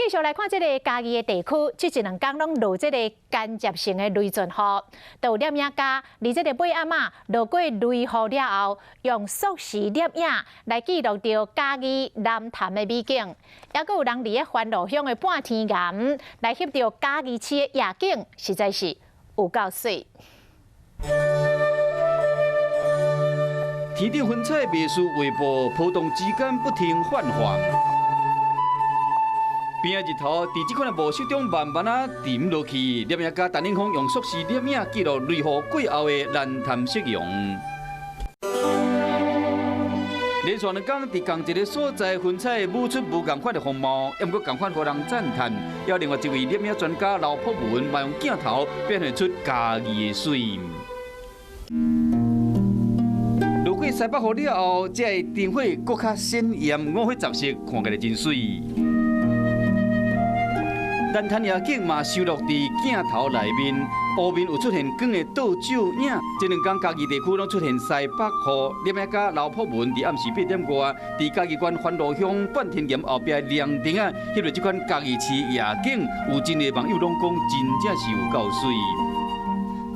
繼續來看這个嘉義的地區，這一兩工攏落這个間接性的雷陣雨，就有攝影家佇這个尾暗仔落過雷雨了後，用速時攝影來記錄著嘉義南潭的美景，抑閣有人佇咧番路鄉的半天岩來翕著嘉義市的夜景，實在是有夠媠。天頂雲彩袂輸畫布，波動之間不停幻化。邊仔日頭，佇這款的霧室中慢慢仔沉落去。攝影家陳永峰用速時攝影記錄雷雨過後的蘭潭夕陽。連續兩工佇仝一个所在，雲彩舞出無仝款的風貌，猶毋過仝款予人讚嘆。猶另外一位攝影專家劉柏文，嘛用鏡頭表現出嘉義的媠。落過西北雨了後，這个燈火閣較鮮豔，五花雜色，看起來真媠。蘭潭夜景嘛收錄佇鏡頭內面，烏面有出現光的倒照影。這兩工嘉義地區攏出現西北雨，攝影家劉柏文佇暗時8點外，佇嘉義縣番路鄉半天岩後壁涼亭仔，翕著這款嘉義市夜景，有真濟網友攏講真正是有夠媠。